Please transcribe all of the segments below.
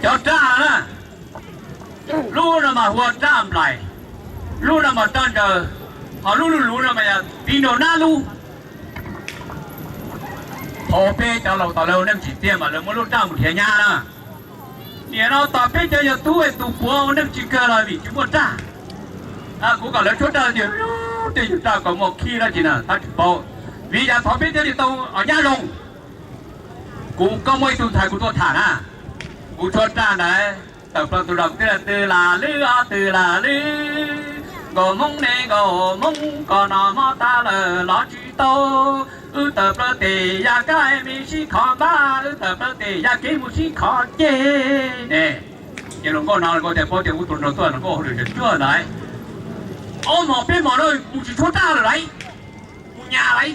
Cov raj na, lub no mas hu ua raj nplais, lub no mas raj nraws, ho lub luv luv no mas yog tiv nraum nab lub. Thaum peb cov laus tom lawv ua neej tsim txiaj mas lawv muab lub raj mus nrhiav nyab na. Nim no tom peb cov yog tub es tus puav ua neej tsis kawg los vim tsis muaj raj. Kuv kom lawv tshuab raj tias tej yug raj kom muaj khib dab tsi na tab tsis paub. Vim yam thaum peb thiaj li tau nyab zoo. Kuv, koj muaj ib tug ntxhais kuv tuaj tham na, kuv tshuab raj ntawd tawm plaws tus zos twb tw las lwb ob tw las lwb, nkaus hmoob ne nkaus hmoob, koj no mob tas lawm los tsis tau. Wb tawm plaws tes ya kab me sib khov npab, wb tawm plaws tes ya kev mus sib khov ceg ne. Ces hluas nkauj no hluas nkauj tias paub tias kuv tus nraug tuaj, hluas nkauj hauj lwm tsuag ntawd. Ob hmos peb hmos no mus tsis tshuab raj lawm lauj, mus nyas lauj.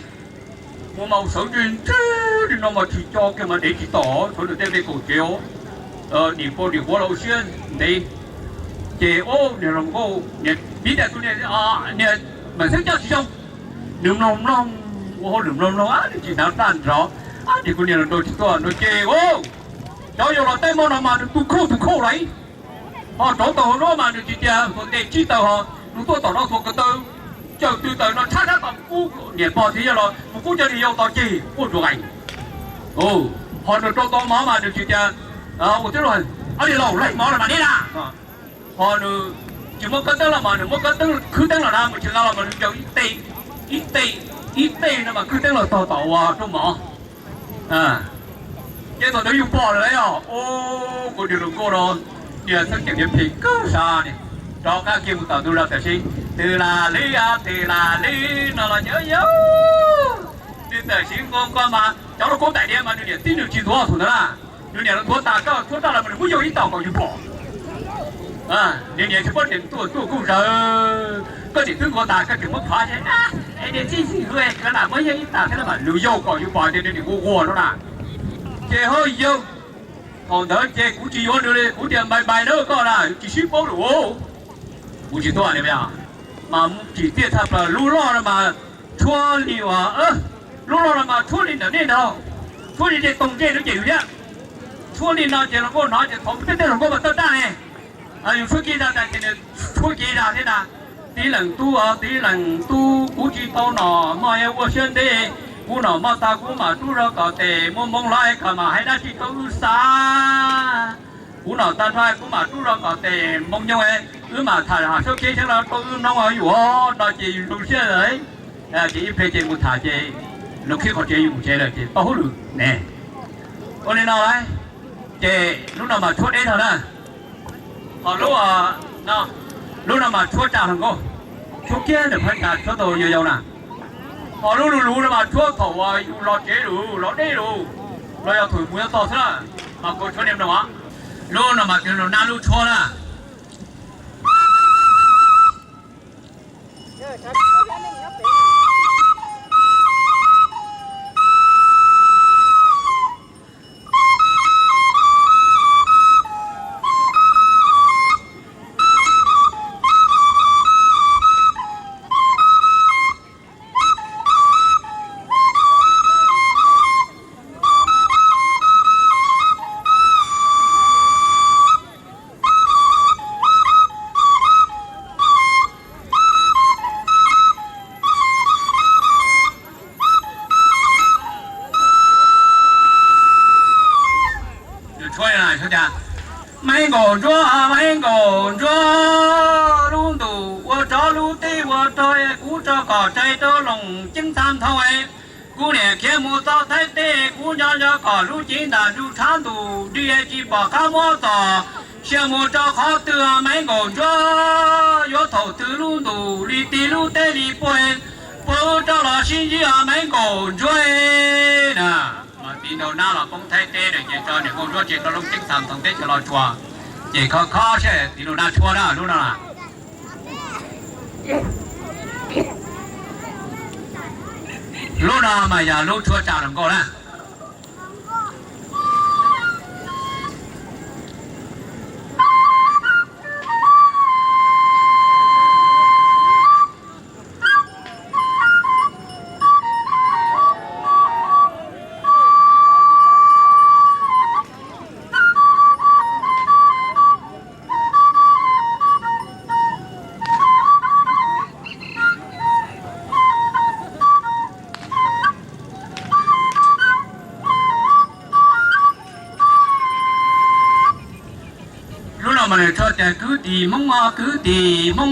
Mus mas sawv ntsug ntsug li no mas tsis co kiag mas dev tsis tom, sawv ntawm tej me kaum tsev, nim pau nim quav los ua siab ntev. Ces niag hluas nkauj, vim tias tus niag Meem Xeeb coj tsis zoo, nws mloog mloog, ua hauj lwm mloog mloog nws tsis hnav raj nrov, ces kuv niag hluas nraug tsis tuaj no ces cov yau los teeb meem no mas nws tu khauj tu khauj lauj. Ho rauv taws hauv no mas nws tsis tias tus ntes tsib taws ho nws tuaj tom no xuas ko taw, cawm tw taws no tshab tshab tom kub niam pog txiv yawg los mus kub cov niag yau tos ceg quaj ntsuag qees. Ho nws rau tau mov mas nws tsis tias ua tib lo, ob niag laus laig mov los mas neb na. Ho nws tsis muab kab teeb los mas nws muab kab teeb khwb teeb los na, mus tsis nqa los mas nws cawm ib teg, ib teg, ib teg no mas khwb teeb los txog tom ua rooj mov. Ces thaum ntawd yus pom lawm os, kuv niag hluas nkauj no, niag xeeb ceem niag phem kawg sab ni, rov qab kiag mus tom ntug zos tam sim, tw las lwb, tw las lwb no los nyob yau. Nws tam sim nqua nqua mas cov lub koob tais diav mas nws niam tib nws tsis nthuav thaum ntawd na. Nws niam los nthuav tas koj tshuab raj los mas nws muab yaug ib tog kom yus pom. Nws niam tsis paub tias tuaj tuaj kuj zawg, koj niam twb nqua tas koj tseem muab khov es niam tij tsis hu kav lam muab yaug ib tog thiab mas nws yaug kom yus pom tias nws niam nqua nqua no na. Ces ho yau, thaum ntawd ces kuv tsis yuav nws li, kuv tias npai npai na koj na, tsis sib paub lawm. Kuv tsis tuaj li, mas tsim txiaj tshaj plaws lub loj no mas tshuab li uas, lub loj no mas tshuab li ntawm nej ntag, tshuab li tej toog ntsej no ces yus thiab. Tshuab li no ces los kuj hnov ces thaum peb tej los kuj mas tawj raj ne, yus tshuab kiag zaj tas ces nws tshuab kiag zaj thiab na. Tib leeg tub, tib leeg tub, kuv tsis tau nom moj ua siab ntev, kuv nom moj tas kuv mam rub zog kom tes muaj hmoo los kom mam hais dab tsi rau wb xav. Kuv nom tag nrho kuv mam rub zog kom tes moo nyoog, wb mam tham sab kev sab los rau wb mloog yuav no ces yus zoo siab lawm. Ces ib pliag ces mus tham ces lub khib qhov tsev yus mus tsev lawm ces tau hauj lwm ne. Ua li no lauj, ces lub no mas tshuab deb tag na. Ho lub, lub no mas tshuab tsa hluas nkauj, tshuab kiag ntawm phab ntsa tshuab tau yau yau na. Ho lub luv luv no mas tshuab thaum uas yus los tsev lawm los deb lawm, los yog thaum mus yuav txog xwb na. Mas kuv tshuab nej mloog, lub no mas tiv nraum nab lub tshuab na. Tshuab li no, Maiv Nkaum Ntsuab, Maiv Nkaum Ntsuab, lub ntuj ua rog lub teb ua rog, kuv rov kom rais rau Loos Ceeb Txha Nthoo. Kuv niam khiav mus txog Thaib teb, kuv nco nco kom lub cev ntam ntsug tshav ntuj dig tsis pom qab muab txog. Sia mus rau qhov twg Maiv Nkaum Ntsuab, yuav thaum twg lub ntuj li tig lub teb li puag, puag rau los sib ntsib Maiv Nkaum Ntsuab na. Mas tiv nraum nab los poob Thaib teb na, ces tso niam Nkauj Ntsuab tseg rau Loos Ceeb Txha Nthoo teb chaws Los Tsuas, ces kho kho seb tiv nraum nab tshuab na lub no. Lub no mas yog lub tshuab tsa hluas nkauj na. Nws tshua tias kwv tij Hmoob os kwv tij Hmoob,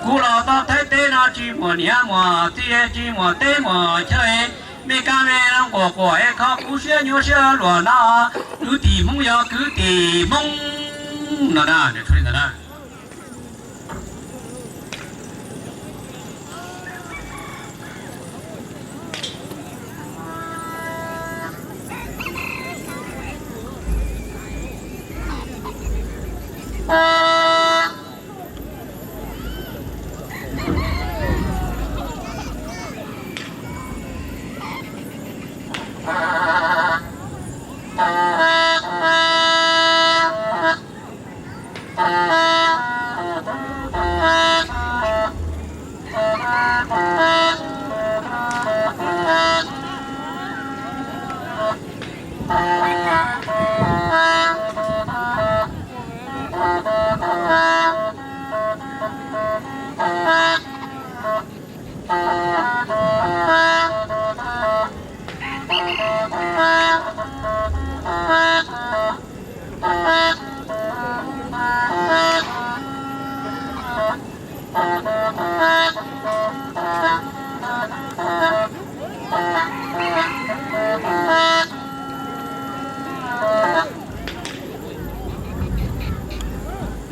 kuv los tau Thaib teb no tsis muaj niam muaj txiv tsis muaj teb muaj chaw, me kab me quas quas es kho kuv siab nyuaj siab luag no, kwv tij Hmoob yog kwv tij Hmoob no na.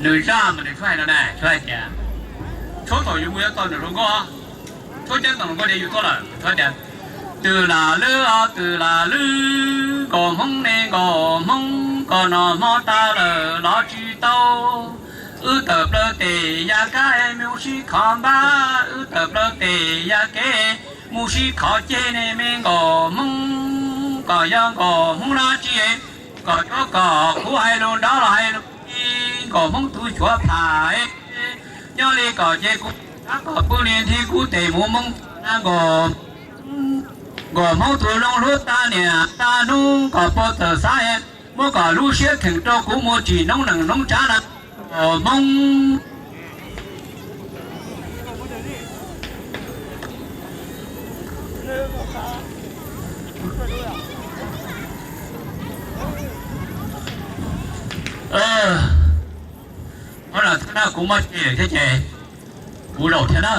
Nws zaj mas nws tshuav hais no na, tshuav hais tias, tshuav thaum yus mus yuav tau nws hluas nkauj, tshuav ceeb toom hluas nkauj tias yus tuaj lawm, tshuav tias, twm lam lwb os twm lam lwb, nkauj hmoob ne nkauj hmoob, koj noj hmo tas lawm los tsis tau, wb tawm plaws tes ya kab es mus sib khov npab, wb tawm plaws tes ya kev mus sib khov ceg ne me nkauj hmoob, koj yog nkauj hmoob dab tsi, koj yuav kom kuv hais lus nrov los hais lus ib, nkauj hmoob tus xyuav pham, nyob li kom ces kuv, kom pw li nthi kuv tes mus hmoob, nkauj hmoob tus zoo hlub tas niam tas hnub, kom puas txawm xav muab kom lub siab kheem rau kuv mus tsim noob neej noob tsav na, nkauj hmoob. Kuv muab tso thiab ces kuv zaum thiab na.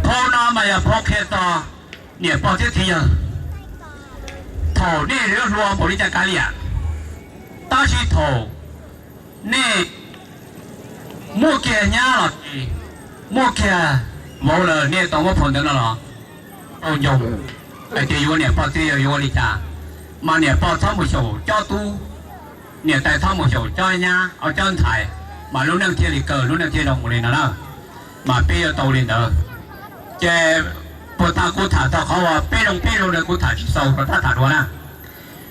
Phau no mas yog phau qhia txog niam pog thiab txiv yawg. Thaum nej yuav hluas npaum li cas kav liam, tab sis thaum nej muaj kiag nyab los sis muaj kiag vauv lawm nej tau muab phau ntawv no los tau ncoo hais tias yuav niam pog txiv yawg yuav ua li cas, mas niam pog txhob mus xyaum cob tub, niam tais txhob mus xyaum cob nyab cob ntxhais, mas lub neej thiaj li kawg lub neej thiaj zoo mus li no na. Mas peb yuav tau li ntawd. Ces puag ta kuv tham txog qhov uas peb zoo peb zoo ntawd kuv tham tsis xaus rau tab tham dua na.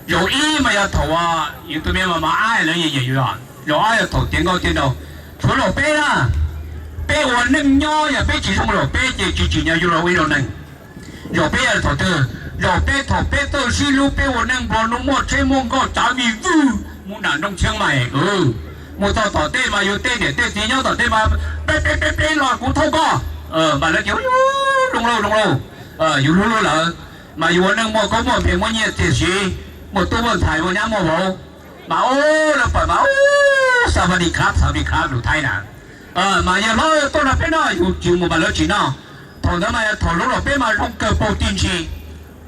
Zaum ib mas yog thaum uas yus tus me mas mas ab lawv nyiam nyiam yus os. Zaum ob yog thaum tiav nkauj tiav nraug, tshuav zaum peb na. Peb ua neej nyob yog peb tsis zoo zaum peb ces tsis tsim nyog yus los ua ib zaug neeg. Zaum peb yog thaum twg? Zaum peb thaum peb txawj sib hlub peb ua neej nplua nuj muaj tsheb muaj nkoj tsav vij vwj mus nram nroog Tsheeb Maim. Mus txog tom tej mas yus tej niam tej txiv nyob tom tej mas peb peb peb peb los kuv thauj koj. Mas lawv tias zoo lauj zoo lauj, yus hlub hlub lawv, mas yus ua neej muaj koob muaj npe muaj nyiaj txiag siv, muaj tub muaj ntxhais muaj nyab muaj vauv, mas ub lawv pom mas ub xav vas lis khav xav lis khav lus Thaib na. Mas yawg hlob tuaj nrog peb noj yus tsis mus mas lawv tsis noj. Thaum ntawd mas yog thaum hlub los peb mas zoo kawg paug ti ntsis,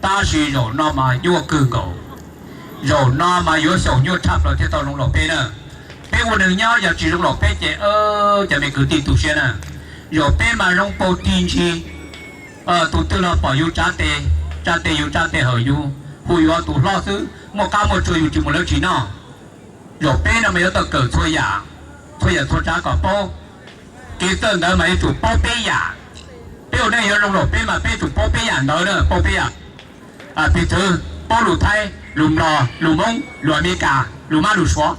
tab sis zaum no mas nyuaj kawg nkaus. Zaum no mas yuav xyaum nyuaj tshaj plaws thiaj tau zoo los peb na. Peb ua neeg nyob yog tsis zoo los peb ces cov me kwv tij tu siab na. Zaum peb mas zoo paug ti ntsis, tus twg los pom yus tsav tes, tsa tes yus tsa tes hawm yus, hu yus ua tus hlob xwb, muaj qab muaj tsua yus tsis mus lawv tsis noj. Zaum peb no mas yuav tau kawm txhua yam, txhua yam txhua tsav kom paub. Kev txawj ntawv mas yuav tsum paub peb yam. Peb ua neej yuav zoo zaum peb mas peb tsum paub peb yam ntawd na, paub peb yam. Piv txwv, paub lus Thaib, lus Nplog, lus Hmoob, lus Amelikas, lus Mab lus Suav,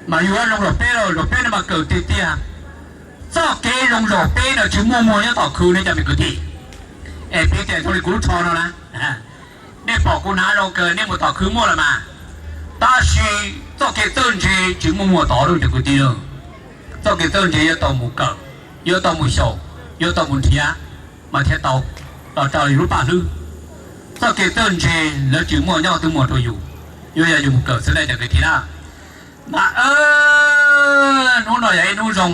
mas yus yuav zoo zaum peb, zaum peb no mas kawm tiag tiag. Txoj kev zoo zaum peb no tsis muaj muag nyob tom khw ne cov me kwv tij. Es piv txwv thaum li kuv lub tsho no na, nej pom kuv hnav zoo kawg nej mus tom khw muaj lawm mas, tab sis txoj kev txawj ntse tsis muaj muag tod lauj cov kwv tij. Txoj kev txawj ntse yuav tau mus kawm, yuav tau mus xyaum, yuav tau mus nrhiav mas thiaj tau los rau yus lub paj hlwb. Txoj kev txawj ntse lawv tsis muaj nyob twb muag rau yus, yuav yog yus mus kawm xwb na cov kwv tij na. Mas hnub no yog ib hnub zoo,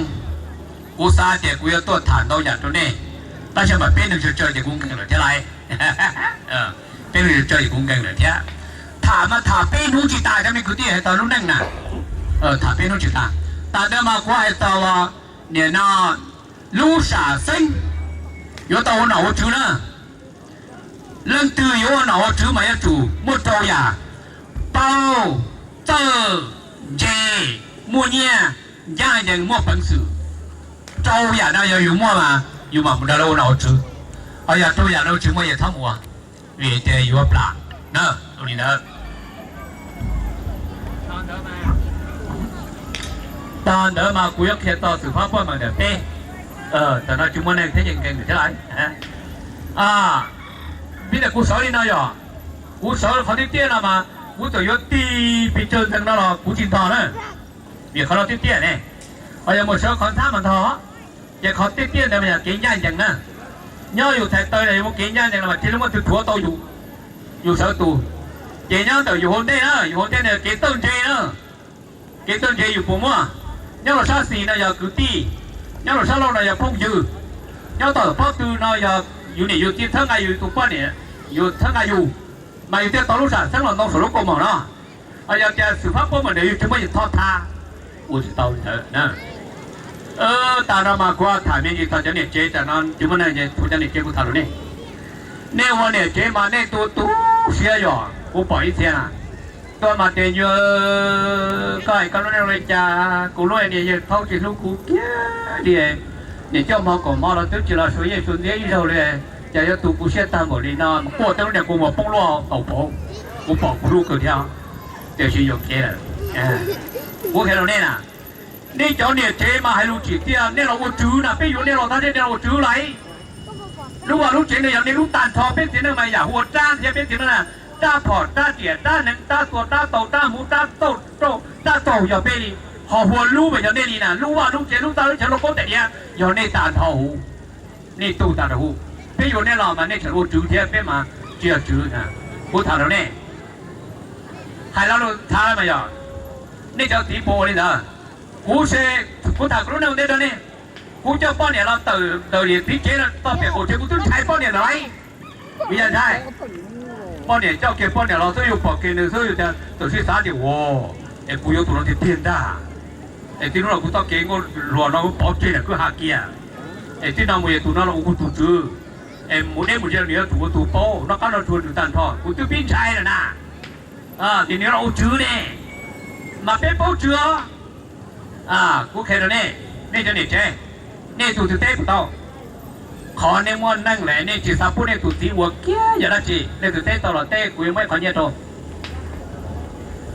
kuv xav tias kuv yuav tuaj tham ntau yam rau nej, tab sis mas peb neeg tsawg tsawg ces kuv nkees lawm thiab lauj. Peb neeg tsawg tsawg ces kuv nkees lawm thiab. Tham mas tham peb hnub tsis tas, cov me kwv tij, hais txog lub neej na, tham peb hnub tsis tas. Tas ntawd mas kuv hais txog nim no lub sam xeeb yuav tau ua nom ua tswv na. Leej twg yuav ua nom ua tswv mas yuav tsum muaj rau yam: paug, txawj, ntse, muaj nyiaj, ncaj ncees, muaj peev xwm. Rau yam no yog yus muaj mas yus mam mus nrog lawv ua nom ua tswv. Ho yog rau yam no tsis muaj ces txhob mus ua, vim tias yuav plam na. Li ntawd, tas ntawd mas kuv yuav qhia txog xwm fab poj meem ntawm peb. Tam no tsis muaj neeg thiab ces nkees lawm thiab lauj. Vim tias kuv sawv li no yog, kuv sawv qhov tiaj tiaj no mas kuv txawm yuav tig pes tsawg ntxees no los kuv tsis ntog na, vim qhov no tiaj tiaj ne. Ho yog mus sawv qhov ntxhab mas ntog, ces qhov tiaj tiaj ntawd mas yog kev ncaj ncees na. Nyob yus txhais taw los yus muaj kev ncaj ncees los mas thiaj li muaj tug rhuav tau yus, yus sawv tus. Ces nyob ntawm yus hauv ntej na, yus hauv ntej no kev txawj ntse na. Kev txawj ntse yus puas muaj? Nyob rau sab xis no yog kwv tij, nyob rau sab laug no yog phooj ywg, nyob tom pob tw no yog yus niam yus txiv txhawb nqa yus, tus poj niam yus txhawb nqa yus, mas yus thiaj tau lub sam xeeb los ntoo saum lub kaus mom no. Ho yog tias xwm fab poj meem ntawd yus tsis muaj, yus tho tha, ua tsis tau li ntawd na. Tas no mas kuv tham me ntsis txog cov niam tsev, tam no tsis muaj neeg ces tshuav cov niam tsev kuv tham rau nej. Nej ua niam tsev mas nej tu tu siab yom, kuv pom ib txhia na tuaj mas tias, Nyuj, koj hais koj lub neej li cas? Kuv lub niag yawg thaub tsis hlub kuv kiag li. Niam coj hmo kaum hmo los twb tsis los suav yeej suav ntxiab ib zaug li, cas yuav tu kuv siab tag npaum li no. Quaj tej lub niag kua muag poob luaj tau pauv, kuv pom kuv hlub kawg thiab, tiam sis yuam kev lawm. Kuv qhia rau nej na, nej cov niam tsev mas hais lus tsim txiaj, nej los ua tswv na, peb yuav nej los tab nej los ua tswv lauj. Lub vaj lub tsev no yog nej lub tag nrho, peb txiv neej mas yam hu ua rab thiab, peb txiv neej na, rab phom, rab riam, rab hneev, rab xua, rab taus, rab hmuv, rab txaug, rab txaug yog peb li. Ho hu ua lub mas yog nej li na, lub vaj lub tsev, lub txaj lub chaw, lub kaub tais diav yog nej tag nrho huv, nej tug tag nrho huv. Peb yuav nej los mas nej tseem ua tswv thiab, peb mas tsis yog tswv na. Kuv tham rau nej, hais lo lus thav mas yog nej cov txiv puas ua li ntawd? Kuv se, kuv tham kuv lub neej ua ntej rau nej. Kuv coj poj niam los tawm ntawm niam txiv tsev no txog pem qaum tsev kuv twb ntshai poj niam lawm lauj. Vim yog ntshai, poj niam coj kiag poj niam los xwb yus pom kiag nws xwb yus tias txawm sib xav tias ua, es kuv yuav tus no tiag tiag ntag. Es txij hnub no kuv txoj kev nkauj hluas no kuv pov tseg lawm, kuv hais kiag. Es txij no mus yog tus no los ua kuv tus tswv, es mus deb mus ze nws yuav tsum ua tus paub noj qab noj tsuag nws tag nrho, kuv twb pib ntshai lawm na. Ces nws los ua tswv ne, mas peb paub tswv os. Kuv qhia rau nej, nej cov niam tsev, nej tus twg teb puas tau? Qhov nej muaj neej lawm nej tsis xav pub nej tus txiv ua kiag yog dab tsi? Nej tus teb tau los teb, kuv yuav muab ib qho nyiaj rau.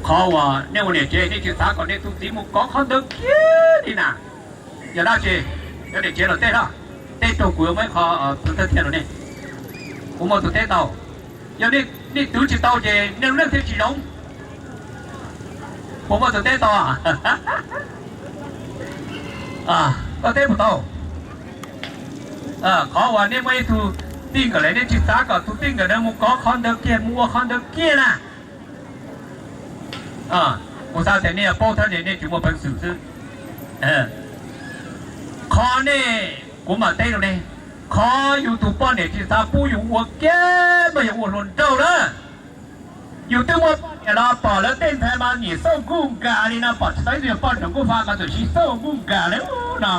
Qhov uas nej ua niam tsev nej tsis xav kom nej tus txiv mus kov qhov ntawd kiag li na, yog dab tsi? Cov niam tsev los teb hlo, teb rau kuv yuav muab ib qho thawj thiaj rau nej. Kuv muaj tus teb tau. Yog nej twv tsis tau ces nej lub neej thiaj tsis zoo. Puas muaj tus teb tau? Koj teb puas tau? Qhov uas nej muaj ib tug txij nkawm lawm nej tsis xav kom tus txij nkawm ntawd mus kov qhov ntawd kiag, mus ua qhov ntawd kiag na. Kuv xav tias nej yuav paub thiab ces nej tsis muaj peev xwm xwb. Qhov nej, kuv mam teb rau nej, qhov yus tus poj niam tsis xav pub yus ua kiag mas yog ua hluas nraug na. Yus twb muaj poj niam los pom lawv tej ntxhais mas nim xauj nkuj nkag li no, pom tsis tau ib tug yog poj niam nkuj fa mas txawm sis xauj nkuj nkag li no.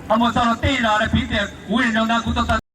Ho mus txog luag tej los lawv piv tias kuv zoo ntag, kuv tau tau